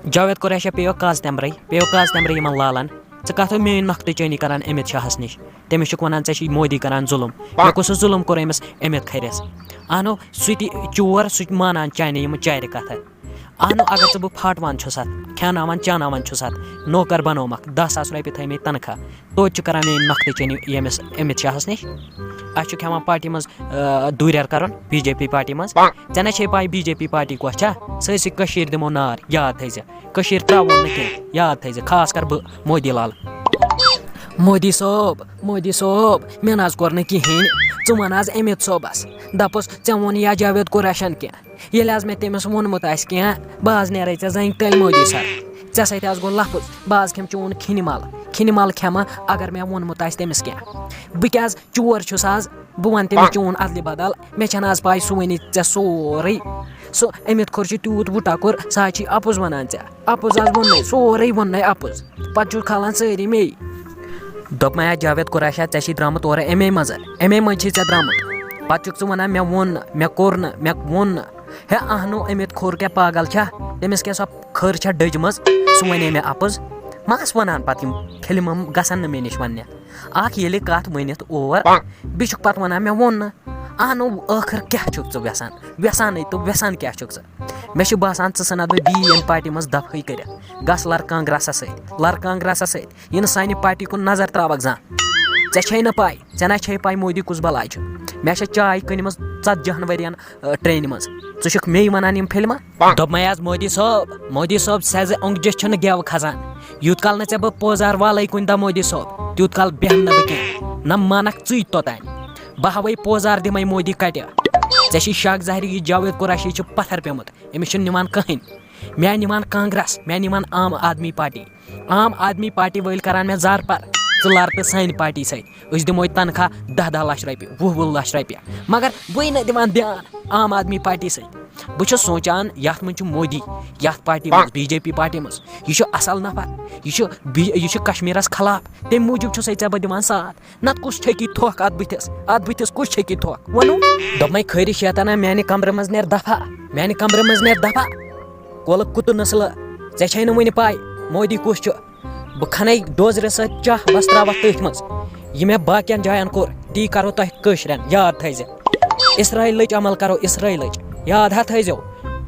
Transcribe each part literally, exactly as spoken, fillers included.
جاوید قریشہ پیٚیو کاز تمبرے، پیٚیو کاز تمبرے یِمن لالن۔ ژٕ کتھ ہو میٲنۍ نۄقطہٕ چٲنی کران امت شاہس نِش؟ تٔمِس چھُکھ ونان، ژےٚ چھُے مودی کران ظُلُم۔ مےٚ کُس سُہ ظُلُم کوٚر أمِس امت کھرِس؟ اہنو، سُہ تہِ چور، سُہ تہِ مانان چانہِ یِم چارِ کتھٕ۔ اہنو، اگر ژٕ بہٕ پھاٹوان چھُس اتھ، کھیاناوان چاناوان چھُس اتھ، نوکر بنومکھ، دہ ساس رۄپیہِ تھٲے مےٚ تنخواہ، توتہِ چھُ کران میٲنۍ نۄقطہٕ چٲنی ییٚمِس امت شاہس نِش۔ اسہِ چھُ کھٮ۪وان پارٹی منٛز، آ، دوٗریر کرُن، بی جے پی پارٹی منٛز۔ ژےٚ نہ چھے پاے بی جے پی پارٹی کۄس چھا؟ سٲرسٕے کٔشیٖر دِمو نار، یاد تھٲیزِ۔ کٔشیٖر ترٛاوو نہٕ کینٛہہ، یاد تھٲیزِ، خاص کر بہٕ، مودی لال۔ مودی صٲب، مودی صٲب، مےٚ نہ حظ کوٚر نہٕ کِہیٖنۍ۔ ژٕ وَن حظ امیت صٲبَس، دَپُس، ژےٚ ووٚن یا جاوید قریشَن کینٛہہ؟ ییٚلہِ حظ مےٚ تٔمِس ووٚنمُت آسہِ کینٛہہ، بہٕ حظ نیرَے ژےٚ زَنٛگہِ تَلہِ، مودی سَر۔ ژےٚ سۭتۍ حظ گوٚو لفظ، بہٕ حظ کھٮ۪مہٕ چون کھِنہِ مَل، کھِنہِ مَل کھٮ۪مہٕ، اگر مےٚ ووٚنمُت آسہِ تٔمِس کینٛہہ۔ بہٕ کیٛاہ حظ چور چھُس آز؟ بہٕ وَنہٕ تٔمِس چون اَدلہِ بدل، مےٚ چھَنہٕ آز پَے سُہ وَنہِ ژےٚ سورُے۔ سُہ امیت کھوٚر چھُ تیوٗت وُٹا کوٚر، سُہ حظ چھُے اَپُز وَنان ژےٚ۔ اَپُز حظ ووٚننَے، سورُے ووٚننَے اَپُز۔ پَتہٕ چھُ کھالان سٲری مے۔ دوٚپمَے، اَتھ جاوید قریشا، ژےٚ چھی درٛامُت اورٕ اَمے منٛزٕ، اَمے منٛز چھی ژےٚ درٛامُت۔ پَتہٕ چھُکھ ژٕ وَنان، مےٚ ووٚن نہٕ، مےٚ کوٚر نہٕ، مےٚ ووٚن نہٕ۔ ہے اَہنو، امیت کھوٚر کیٛاہ پاگل چھا؟ تٔمِس کیٛاہ سۄ کھٔر چھا ڈٔجمٕژ؟ سُہ وَنے مےٚ اَپُز۔ ما آسہٕ وَنان پَتہٕ یِم فِلمہٕ گژھن نہٕ مےٚ نِش وَننہِ۔ اَکھ ییٚلہِ کَتھ ؤنِتھ اور، بیٚیہِ چھُکھ پَتہٕ وَنان، مےٚ ووٚن نہٕ۔ اَہنو، ٲخٕر کیٛاہ چھُکھ ژٕ یَژھان؟ یَژھانٕے تہٕ یَژھان کیٛاہ چھُکھ ژٕ؟ مےٚ چھُ باسان، ژٕ ژھٕنَتھ بہٕ بیٚیہِ ییٚمہِ پارٹی منٛز دفعٕے کٔرِتھ۔ گژھ لَر کانگریسَس سۭتۍ، لَر کانگریسَس سۭتۍ۔ یہِ نہٕ سانہِ پارٹی کُن نظر ترٛاوَکھ زانٛہہ۔ ژےٚ چھے نہٕ پَے، ژےٚ نہ چھے پَے مودی کُس بَلاے چھُ۔ مےٚ چھےٚ چاے کٕنمٕژ ژتجی ہَن ؤرِین، آ، ٹرٛینہِ منٛز۔ ژٕ چھُکھ مے وَنان یِم فِلمہٕ؟ دوٚپمَے آز مودی صٲب، مودی صٲب، سیٚزِ اوٚنٛگجہِ چھُنہٕ گٮ۪و کھسان۔ یوٗت کال نہٕ ژےٚ بہٕ پوزار والَے کُنہِ دۄہ مودی صٲب، تیوٗت کال بیٚہمہٕ نہٕ بہٕ کینٛہہ۔ نہ مانَکھ ژٕے توٚتام۔ بہٕ ہاوَے پوزار دِمَے مودی کَٹہِ۔ ژےٚ چھی شک ظاہری، یہِ جاوید قریشی چھُ پَتھر پیوٚمُت۔ أمِس چھُنہٕ نِوان کٕہٕنۍ۔ مےٚ نِوان کانگریس، مےٚ نِوان عام آدمی پارٹی۔ عام آدمی پارٹی وٲلۍ کران مےٚ زار پر، ژٕ لڑ تہٕ سانہِ پارٹی سۭتۍ۔ أسۍ دِموے تنخواہ دَہ دَہ لَچھ رۄپیہِ، وُہ وُہ لَچھ رۄپیہِ۔ مگر بٕے نہٕ دِوان دیان عام آدمی پارٹی سۭتۍ۔ بہٕ چھُس سونٛچان، یَتھ منٛز چھُ مودی، یَتھ پارٹی منٛز، بی جے پی پارٹی منٛز، یہِ چھُ اَصٕل نفر، یہِ چھُ بی-، یہِ چھُ کشمیٖرَس خلاف، تَمہِ موٗجوٗب چھُسَے ژےٚ بہٕ دِوان ساتھ۔ نتہٕ کُس چھکی تھۄکھ اتھ بٕتھِس؟ اتھ بٕتھِس کُس چھکی تھۄکھ؟ ووٚنُو؟ دوٚپمَے، خٲرِش شیطانہ، میانہِ کمرٕ منٛز نیر دفا، میانہِ کمرٕ منٛز نیر دفا۔ کۄلہٕ کُتہٕ نسلہٕ، ژےٚ چھے نہٕ وُنہِ پاے مودی کُس چھُ؟ بہٕ کھنے ڈوزرِ سۭتۍ چاہ، بس تراوتھ تٔتھۍ منٛز۔ یہِ مےٚ باقین جاین کوٚر، تی کرو تۄہہِ کٲشرٮ۪ن، یاد تھٲیزِ۔ اسرائیلٕچ عمل کرو، اسرائیلٕچ۔ یاد ہا تھٲیزیو۔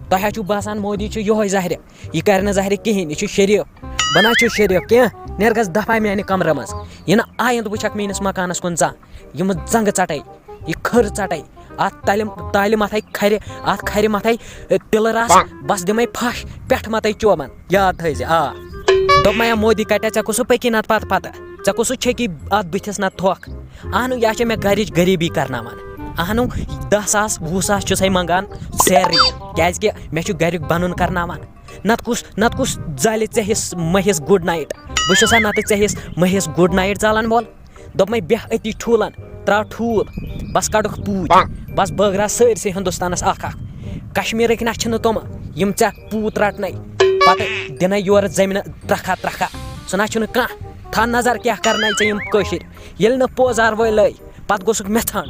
تۄہہِ ہا چھُو باسان مودی چھُ یِہوے زہرِ۔ یہِ کرِ نہٕ زہرِ کِہیٖنۍ، یہِ چھُ شریٖف۔ بہٕ نہ چھُس شریٖف کینٛہہ، نیر گژھ دفا میانہِ کمرٕ منٛز۔ یہِ نہٕ آیندٕ وٕچھکھ میٲنِس مکانس کُن زانٛہہ۔ یِم زنٛگہٕ ژٹے، یہِ کھٔر ژٹے، اتھ تلہِ، تالہِ متھے کھرِ، اتھ کھرِ متھے، اے، تِلہٕ رس، بس دِمے پھش، پٮ۪ٹھٕ متے چوبن۔ یاد تھٲیزِ، آ۔ دوٚپمَے، مودی کٹیا، ژےٚ کُس پٔکی نتہٕ پتہٕ پتہٕ؟ ژےٚ کُس چھے کی اتھ بٕتھِس نتہٕ تھۄکھ؟ اہنو، یہِ چھے مےٚ گرِچ غریٖبی کرناوان۔ اہنو، دَہ ساس، وُہ ساس چھُسے منٛگان salary، کیازِ کہِ مےٚ چھُ گرِیُک بنُن کرناوان۔ نتہٕ کُس، نتہٕ کُس زالہِ ژےٚ ہِس مٔہِس good night؟ بہٕ چھُسا نتہٕ ژےٚ ہِس مٔہِس good night زالن وول؟ دوٚپمَے، بیٚہہ أتی ٹھوٗلن، ترٛاو ٹھوٗل، بس کڑُکھ پوٗتۍ، بس بٲگراو سٲرسٕے ہندوستانس اکھ اکھ۔ کشمیٖرٕکۍ نہ چھِنہٕ تِم، یِم ژےٚ پوٗت رٹنے، پتہٕ دِنے یورٕ زٔمیٖنہٕ ترکھا ترکھا۔ سُہ نہ چھُنہٕ کانٛہہ۔ تھاو نظر کیٛاہ کرناے ژےٚ یِم کٲشِرۍ۔ ییٚلہِ نہٕ پوزار وٲلۍ لٲے، پتہٕ گوٚژھُکھ مےٚ ژھانٛڈ۔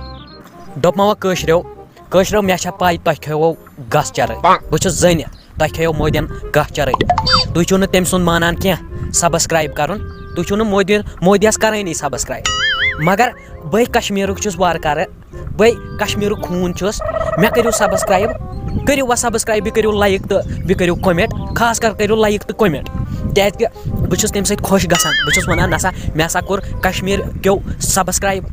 دوٚپمَو کٲشرٮ۪و، کٲشرٮ۪و، مےٚ چھےٚ پَے تۄہہِ کھیوٚوُ گاسہٕ چرٲے۔ بہٕ چھُس زٲنِتھ، تۄہہِ کھیوٚوُ مودیَن گاسہٕ چرٲے۔ تُہۍ چھِو نہٕ تٔمۍ سُنٛد مانان کینٛہہ، subscribe کَرُن۔ تُہۍ چھِو نہٕ مودی، مودیَس کَرٲنی subscribe۔ مگر بٔے کشمیٖرُک چھُس وارٕ کارٕ، بٔے کشمیٖرُک خوٗن چھُس۔ مےٚ کٔرِو subscribe، کٔرِو وۄنۍ subscribe، بیٚیہِ کٔرِو like تہٕ بیٚیہِ کٔرِو comment۔ خاص کر کٔرِو like تہٕ comment، کیٛازِ کہِ بہٕ چھُس تَمہِ سۭتۍ خۄش گژھان۔ بہٕ چھُس وَنان، نسا، مےٚ ہسا کوٚر کشمیٖر کیو subscribe۔